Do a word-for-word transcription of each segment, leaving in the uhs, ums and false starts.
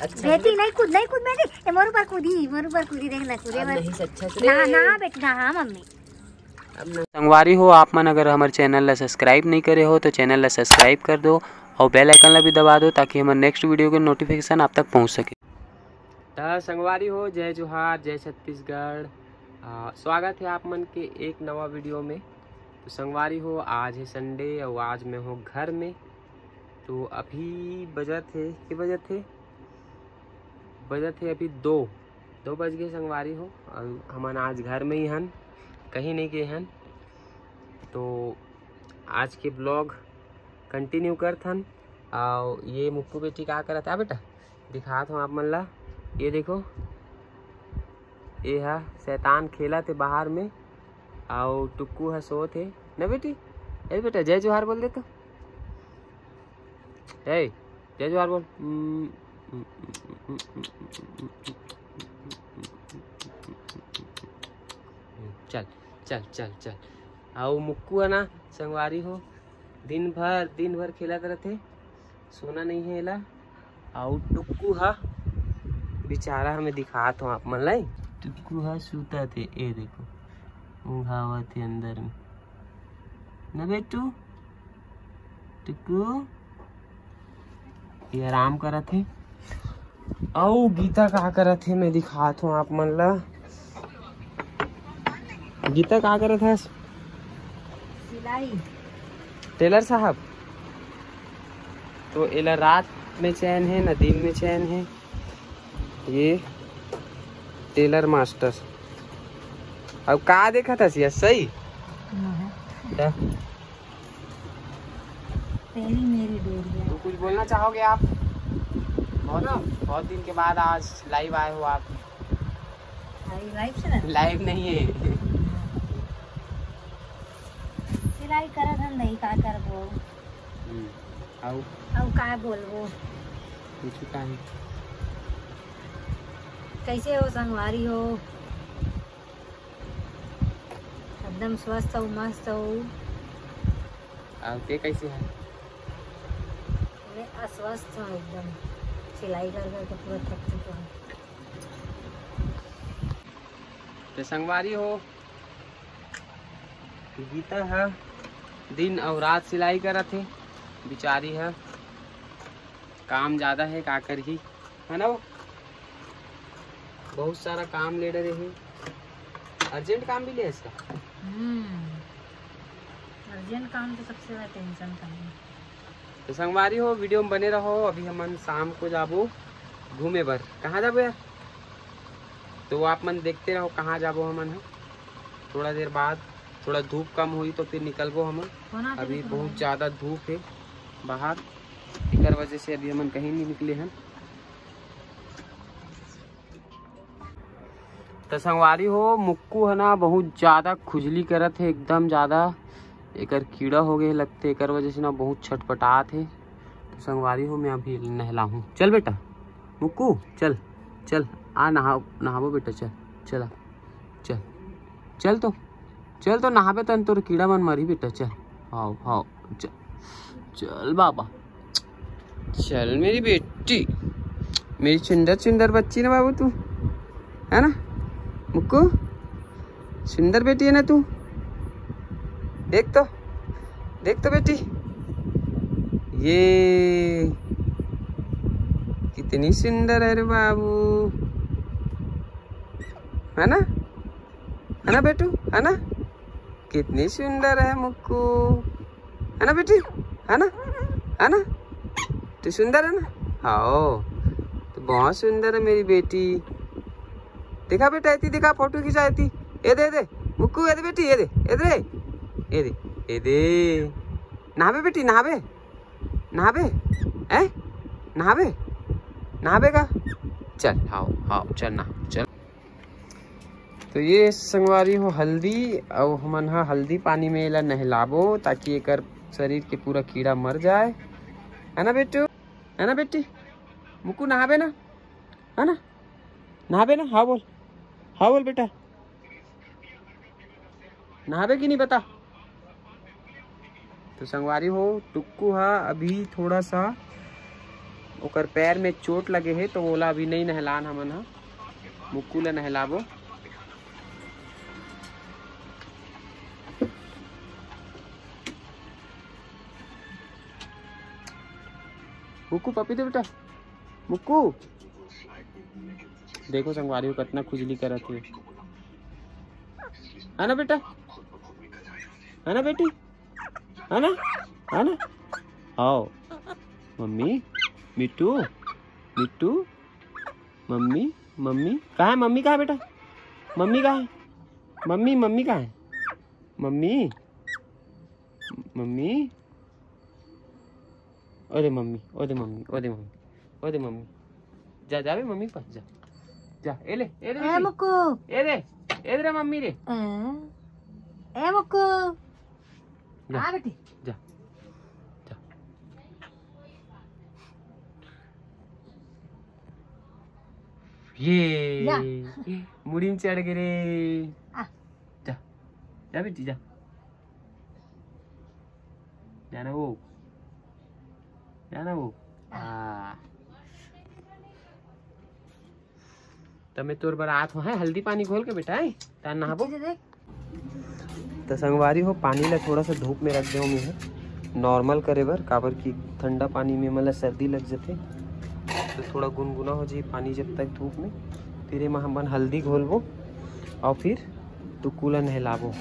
अच्छा बेटी, नहीं कूद, नहीं कूद बेटी, ए मोर ऊपर कूदी, मोर ऊपर कूदी, देख ना कूदे अब बर। नहीं से अच्छा से ना, रे। ना बेटी, ना, हाँ मम्मी। अब ना। संगवारी हो, आप मन अगर हमर चैनल ला सब्सक्राइब नहीं करे हो तो चैनल ला सब्सक्राइब कर दो और बेल आइकन ला भी दबा दो, ताकि हमर नेक्स्ट वीडियो के नोटिफिकेशन आप तक पहुंच सके। त संगवारी हो, जय जोहार, जय छत्तीसगढ़। आ, स्वागत है आप मन के एक नवा वीडियो में। तो संगवारी हो, आज है संडे और आज मैं हूँ घर में। तो अभी बजत है, के बजत है? बजत है अभी दो, दो बज गए संगवारी हो। और हमन आज घर में ही हन, कहीं नहीं गए हन। तो आज के ब्लॉग कंटिन्यू करत हन। और ये मुक्कू बेटी का करत है बेटा, दिखात हूँ आप मन ला। ये देखो, ये हा शैतान खेलत हे बाहर में, अउ टुक्कू हा सोत हे ना बेटी। ए बेटा, जय जोहार बोल दे तो। ए, जय जोहार बोल। हम्म, चल, चल, चल, चल। अउ मुक्कू है ना, संगवारी हो, दिन भर, दिन भर खेलत रथे, सोना नहीं है एला। अउ टुक्कू हा बेचारा, हमें दिखात हो आप मन ला, टुक्कू हा सूतत हे, ए देखो, ऊँघावत हे अंदर में ना बेटू, टुक्कू, ये आराम करत हे। अउ गीता का करत हे, मैं दिखात हूँ आप मन ला। गीता का करत हस? सिलाई। टेलर साहब, तो एला रात में चैन है ना दिन में चैन है, ये टेलर मास्टर। अब का देखत हस ये सही? नहीं। क्या? तेरी मेरी डोरिया। तो कुछ बोलना चाहोगे आप? बहुत दिन, बहुत दिन के बाद आज लाइव आए हो आप। अरे लाइव से ना? लाइव नहीं है। सिलाई करत हन दई, का करबो? हम्म, आउ? आउ का बोलबो? कुछ का है? कैसे हो संगवारी हो? एकदम स्वस्थ हो, मस्त हो। अउ ते कैसे है? मैं अस्वस्थ हूँ एकदम, सिलाई कर कर के पूरा थक चुका हूँ। तो संगवारी हो, गीता ह दिन अउ रात सिलाई करत हे, बिचारी ह काम ज्यादा हे, का करही, है ना वो? बहुत सारा काम ले डरे हे, अर्जेंट काम भी ले हे इसका। हम्म, अर्जेंट काम तो सबसे ज्यादा टेंशन का है। तो संगवारी हो, वीडियो में बने रहो। अभी हमन शाम को जाबो घूमे बर। कहाँ जाबो यार? तो आप मन देखते रहो कहाँ जाबो हमन ह। थोड़ा देर बाद थोड़ा धूप कम होई तो फिर निकलबो हमन। अभी बहुत ज्यादा धूप है बाहर, एकर वजह से अभी हमन कहीं नहीं निकले हन। तो संगवारी हो, मुक्कू है ना, बहुत ज्यादा खुजली करत है, एकदम ज्यादा एकर कीड़ा हो गए लगते, एकर वजह से ना बहुत छटपटात है। तो संगवारी हो, मैं अभी नहलाहूँ। चल बेटा, मुक्कू, चल, चल, आ नहा, नहाबो बेटा, चल, चल आ, चल, चल तो, चल तो नहाबे तन तोर कीड़ा मन मरी बेटा, चल, हाव, हाव, चल, चल बाबा, चल मेरी बेटी, मेरी सुंदर सुंदर बच्ची ना बाबू तू, है ना मुक्कू, सुंदर बेटी है ना तू, देख तो, देख तो बेटी, ये कितनी सुंदर है रे बाबू, है ना, है ना बेटू, है ना, कितनी सुंदर है मुक्कू, है ना बेटी, है ना, है ना, तू सुंदर है ना, हाव, तो बहुत सुंदर है मेरी बेटी। देखा बेटा, एती देखा, फोटो खिंचा एती, ए दे, ए दे, मुक्कू, ए दे बेटी, ए दे, ए दे, ए दे, ए दे, नहाबे बेटी, नहाबे, नहाबे, हैं, नहाबे, नहाबे का, चल, हाव, हाव, चल ना, चल। तो ये संगवारी हो हल्दी, अउ हमन ह हल्दी पानी में एला नहलाबो, ताकि एकर शरीर के पूरा कीड़ा मर जाए, है ना बेटू, है ना बेटी, मुक्कू नहाबे ना, है ना, नहाबे ना, हाँ बोल, हाँ बोल बेटा, नहाबे कि नहीं बता। तो संगवारी हो, टुक्कू हा अभी थोड़ा सा ओकर पैर में चोट लगे हे, तो ओला अभी नहीं नहलान हमन ह। मुक्कू ला नहलाबो। मुक्कू, पपी दे बेटा। मुक्कू, देखो संगवारी हो, कितना खुजली करत हे। है ना बेटा? है ना बेटी? है ना? है ना? आओ। मम्मी, मिट्टू, मिट्टू, मम्मी, मम्मी कहाँ है? मम्मी कहाँ है बेटा? मम्मी कहाँ है? मम्मी, मम्मी कहाँ है? मम्मी, मम्मी, ओदे मम्मी, ओदे मम्मी, ओदे मम्मी, ओदे मम्मी। जा, जा बे मम्मी के पास, जा। जा, ए ले, ए ले ए बेटी। मुक्कू। ए दे, ए दे रे मम्मी रे। ए, ए मुक्कू। जा। आ बेटी। जा। जा। ये। या। मुड़ी में चढ़ गए रे। आ। जा। जा बेटी, जा। जाना वो। जाना वो। हाँ। त मैं तोर बर आत हो, हैं, हल्दी पानी घोल के बेटा, हैं? तार नहाबो। पीछे से देख। त संगवारी हो, पानी ला थोड़ा सा धूप में रख देव मैं, नॉर्मल करे बर, काबर कि ठंडा पानी में मला सर्दी लग जथे। तो थोड़ा गुनगुना हो जाए पानी जब तक धूप में, फिर एमा हमन हल्दी घोलबो और फिर टुक्कू ला नहलाबो।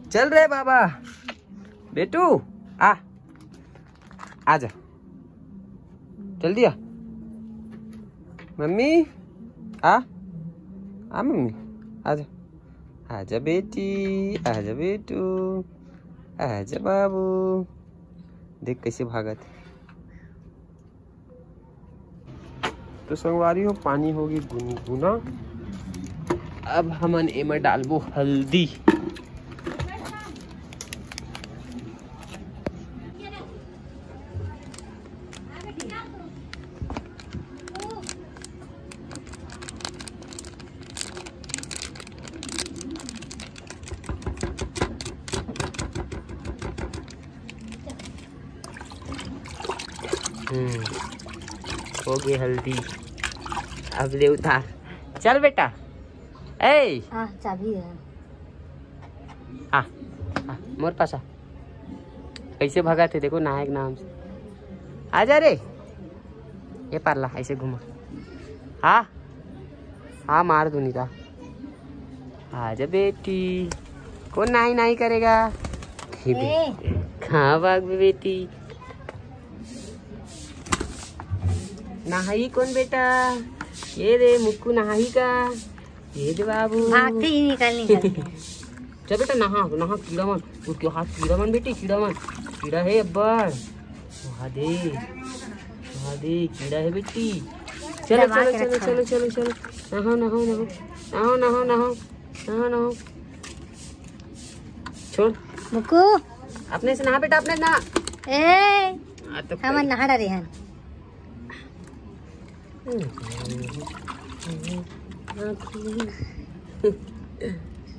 चल रे बाबा, बेटू, आ, आ जा, जल्दी आ। मम्मी, आ, आ मम्मी, आ जा, आ जा बेटी, आ जा बेटू, आ जा बाबू। देख कैसे भागत। तो संगवारी हो, पानी होगे गुनगुना। अब हमन एमा डालबो हल्दी। हम्म, होगे हल्दी। अब ले उतार। चल बेटा। ए। हाँ, चाबी है। आ, आ, मोर पास आ। कैसे भगत हे देखो, नहाए के नाम से। आ जा रे। ये पार ला, ऐसे घुमा। हाँ, हाँ, मार दूनी का। आ जा बेटी, कौन नाई नाई करेगा? हे बे-, ए। कहाँ भाग बे बेटी? नहाई कौन बेटा? ये रे मुक्कू नहाई का? ये दे बाबू। भागते ही निकल, निकल के। चल बेटा, नहा, नहा, कीड़ा मन। उसके हाथ कीड़ा मन बेटी, कीड़ा मन। कीड़ा है अब्बड़। वहाँ दे, वहाँ दे, कीड़ा है बेटी। चलो, दबा चलो, के चलो, रखा चलो, है। चलो, चलो। नहाओ, नहाओ, नहाओ। नहाओ, नहाओ, नहाओ। नहाओ, नहाओ। छोड़। मुक्कू। अपने से नहा बेटा, अपने से नहा। ए, आ तो हमन कहीं नहा डरे हन।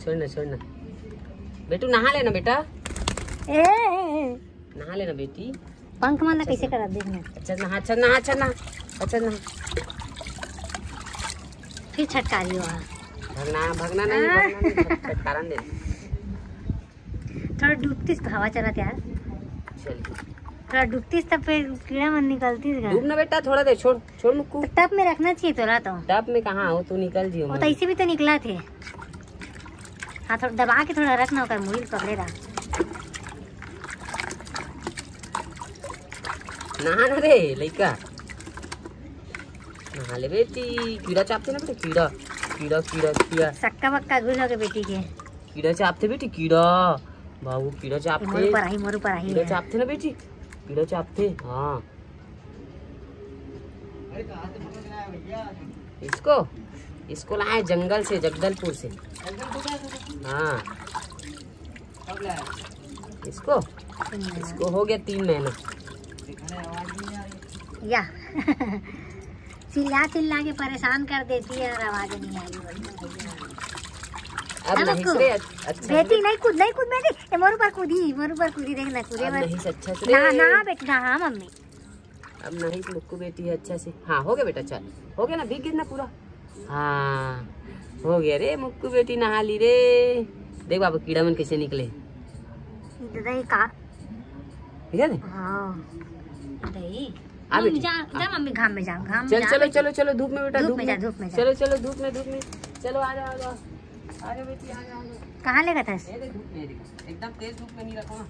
छोड़ ना, छोड़ ना। बेटू, नहा लेना बेटा। ए, ए, ए। नहा लेना बेटी। पंख मन ला अच्छा, कैसे अच्छा। करत देख ना। अच्छा, नहा, अच्छा, नहा, अच्छा, नहा। अच्छा, नहा। फिर छटकारी हुआ। भगना, भगना नहीं, हाँ। भगना नहीं, छट-, छटकारन दे। थोड़ा डूबतीस तो हवा चलत यार। चल। थोड़ा डूबतीस तब फिर कीड़ा मन निकलतीस गा। डूब ना बेटा, थोड़ा देर छोड़, छोड़ मुक्कू। तो टब में रखना चाहिए तोला तो। टब में कहाँ हो, तू निकल जियो वो तो मत। ऐसे भी तो निकला थे। हाँ, थोड़ा दबा के थोड़ा रखना, ओकर मुड़ी पकड़े रहा। नहा ना रे लइका, नहा ले बेटी। कीड़ा चापथे ना बेटा, कीड़ा, कीड़ा, कीड़ा, कीड़ा। सक्का बक्का घुस हो गए बेटी के। कीड़ा चापथे बेटी, कीड़ा। बाबू, कीड़ा ए, मोर चापथे। ऊपर आई, मोर ऊपर आई कीड़ा है। चापथे ना बेटी, कीड़ा चापथे। हाँ। इसको, इसको लाए जंगल से, जगदलपुर से। हाँ। इसको, इसको हो गया तीन महीना। या। चिल्ला चिल्ला के परेशान कर देती है और आवाज नहीं आ रही। अब अब नहीं को से, अच्छा से बेटी, नहीं कूद, नहीं कूद बेटी। ए, मोर ऊपर कूदी, मोर ऊपर कूदी, देख ना कूदे अब मत। नहीं से अच्छा से। ना, ना बेटी, ना, हाँ मम्मी। अब नहीं मुक्कू बेटी है अच्छा से। हाँ, हो गया बेटा, चल, हो गया ना, भीग गया ना पूरा। हाँ, हो गया रे, मुक्कू बेटी नहा ली रे। देख बाबू, कीड़ा मन कैसे निकले। दही का? ठीक है ने? हाँ, दही। आ मम्मी बेटी, जा, आ। जा मम्मी, घाम में जा, घाम में चल, जा चलो, बेटी। चलो, चलो, धूप में बेटा, धूप धूप में जा, में। धूप में जा। चलो, चलो, धूप में, धूप में। चलो, आ जाओ, आ जाओ। आ जाओ बेटी, आ जाओ, आ जाओ। कहाँ लेगा था? ये दे धूप में, ये दे। एकदम तेज धूप में नहीं रखो ना।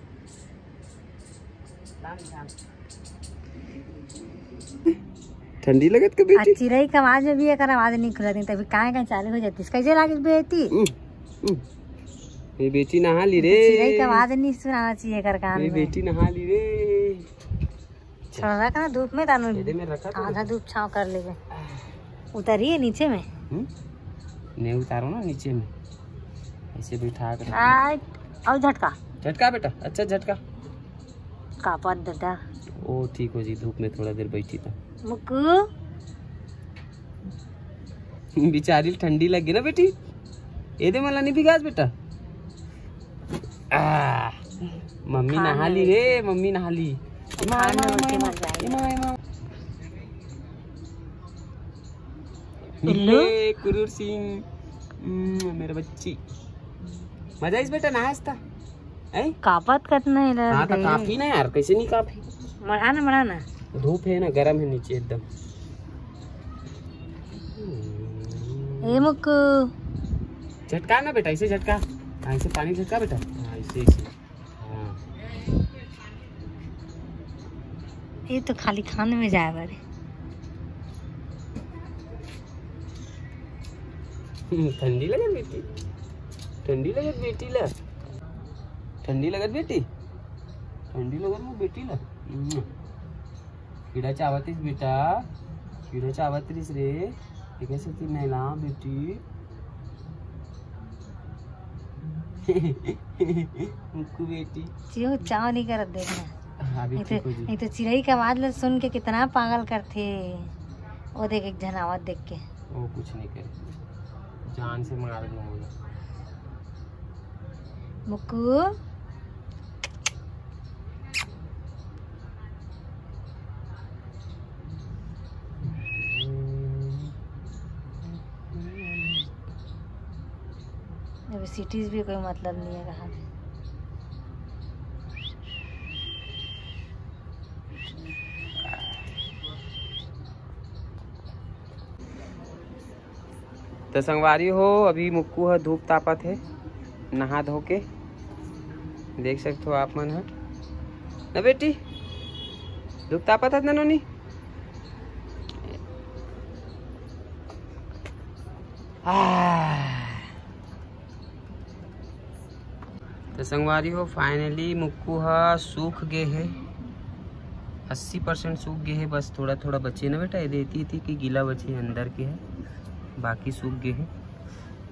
ठंडी लगत का आ बेटी? चिरई के आवाज में भी एकर आवाज नहीं खुलत, नहीं तभी काहे काहे चालू हो जाती। कैसे लागे बेटी? हम्म, हम्म। ये बेटी नहा ली रे। चिरई के आवाज नहीं सुनाना चाहिए एकर कान ये में। बेटी नहा ली रे। थोड़ा रख ना धूप में, तानू ये दे, मैं रखा था आधा ना। धूप छाँव कर लेबे। उतरिए नीचे में। हम्म? नहीं उतारो ना नीचे में, ऐसे बैठा कर। आय, और झटका। झटका बेटा, अच्छा झटका। कापत दादा। ओ ठीक हो जी, धूप में थोड़ा देर बैठी तो। मुक्कू। बिचारी ठंडी लग गई ना बेटी। ये दे मला नहीं भिगास बेटा। आ, मम्मी नहा ली रे, मम्मी नहा ली। एमा, एमा, एमा, एमा, एमा। पिल्लू? ये कुरूर सिंह, हम्म, मेरा बच्ची। मजा आइस बेटा नहास था? हैं? कापत कतना है रे? हाँ, तो काफी ना यार, कैसे नहीं काफी? मढ़ा ना, मढ़ा ना। धूप है ना, गरम है नीचे एकदम। ए मुक्कू। झटका ना बेटा, इसे झटका। हाँ, इसे पानी झटका बेटा। हाँ, इसे, इसे। हाँ। ये तो खाली खाने में जाए बारे। ठंडी लगत बेटी, ठंडी लगत बेटी ला, ठंडी लगत बेटी, ठंडी लगत मोर बेटी ला। कीड़ा चावत रिस बेटा, कीड़ा चावत रिस रे। ये कैसे थी नैला बेटी? मुक्कू बेटी। चियो चाव नहीं करत देखना। हाँ, अभी नहीं तो, ठीक हो जी। नहीं तो चिरई के आवाज ल सुन के कितना पागल करथे। वो देख एक झन आवत देख के। वो कुछ नहीं करे, जान से मार दूंगा। मुक्कू। अभी सिटीज भी कोई मतलब नहीं है कहाँ। तो संगवारी हो, अभी मुक्कू ह धूप तापत हे, नहा धो के। देख सकत हो आप मन ह ना बेटी, धूप तापत हे ना नोनी। आ। तो संगवारी हो, finally मुक्कू ह सूख गे हे, अस्सी percent सूख गे हे, बस थोड़ा थोड़ा बचे ना बेटा, ये देती थी कि गीला बचे हे, अंदर के हे, बाकी सूख गे हे।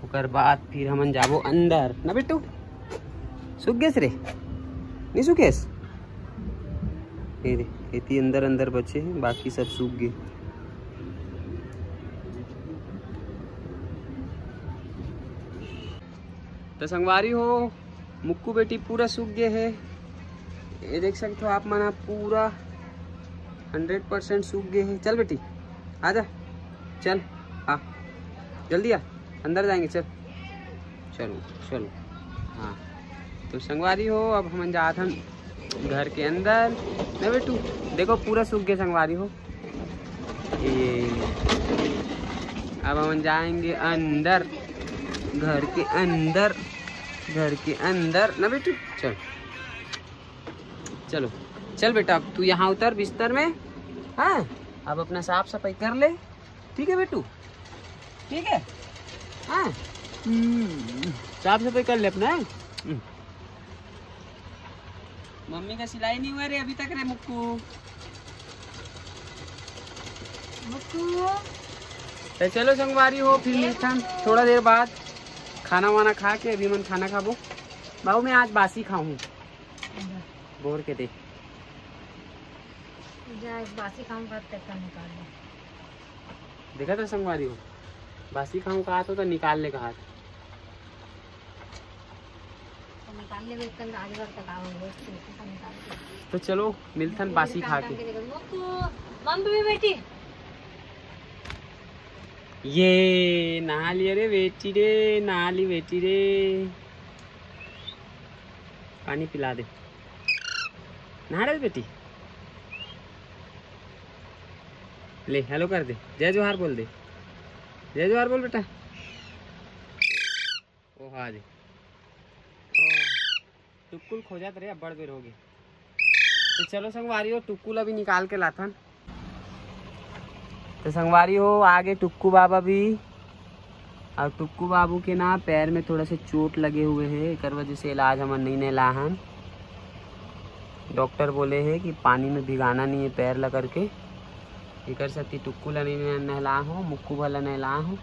ओकर बाद फिर हमन जाबो अंदर ना बेटू, सूख गेस रे, नहीं सूखेस? ये दे, एती अंदर अंदर बचे हे, बाकी सब सूख गे। तो संगवारी हो, मुक्कू बेटी पूरा सूख गे हे। ये देख सकते हो आप मन, पूरा हंड्रेड परसेंट सूख गे हे। चल बेटी, आजा, चल, आ, जल्दी आ, अंदर जाएंगे, चल, चलो, चलो। हाँ, तो संगवारी हो, अब हमन जात हन घर के अंदर। ना बेटू, देखो पूरा सूख गे संगवारी हो। ये, अब हमन जाएंगे अंदर, घर के अंदर, घर के अंदर ना बेटू। चल, चलो, चल बेटा, अब तू यहाँ उतर बिस्तर में। हाँ, अब अपना साफ सफाई कर ले, ठीक है बेटू? ठीक है, हाँ। हम्म, साफ सफाई कर ले अपना, हाँ? हम्म। मम्मी का सिलाई नहीं हुआ रे अभी तक रे मुक्कू। मुक्कू। तो चलो संगवारी हो, फिर मिलथन थोड़ा देर बाद खाना वाना खा के। अभी मन खाना खाबो। बाबू, मैं आज बासी खाहूँ। बोर के दे। जा, एक बासी खाऊंगा, तब तक निकाल लो। देखा था संगवारी हो, बासी खाऊं कहा तो, तो निकाल ले कहा था। तो निकाल ले, एक कंद आगे बढ़ तक आओ, वो इसको निकाल के। तो चलो मिलथन बासी खा के। काम के निकल। मुक्कू। मम्मी बेटी, ये नहा लिए रे बेटी रे, नहा ली बेटी रे। पानी पिला दे, नहा रहे बेटी। ले हेलो कर दे, जय जोहार बोल दे, जय जोहार बोल बेटा। ओ हाँ जी, टुक्कुल खोजत रहे, बड़ बेर हो गए। तो चलो संगवारी हो, टुक्कुल अभी निकाल के लाथन। तो संगवारी हो, आगे टुक्कू बाबा भी। और टुक्कू बाबू के ना पैर में थोड़ा से चोट लगे हुए है, एकर वजह से इलाज हमन नहीं नहला हन। डॉक्टर बोले है कि पानी में भिगाना नहीं है पैर ला करके। एकर सेती टुक्कू ला नहीं नहला हो, मुक्कू भला नहला हो।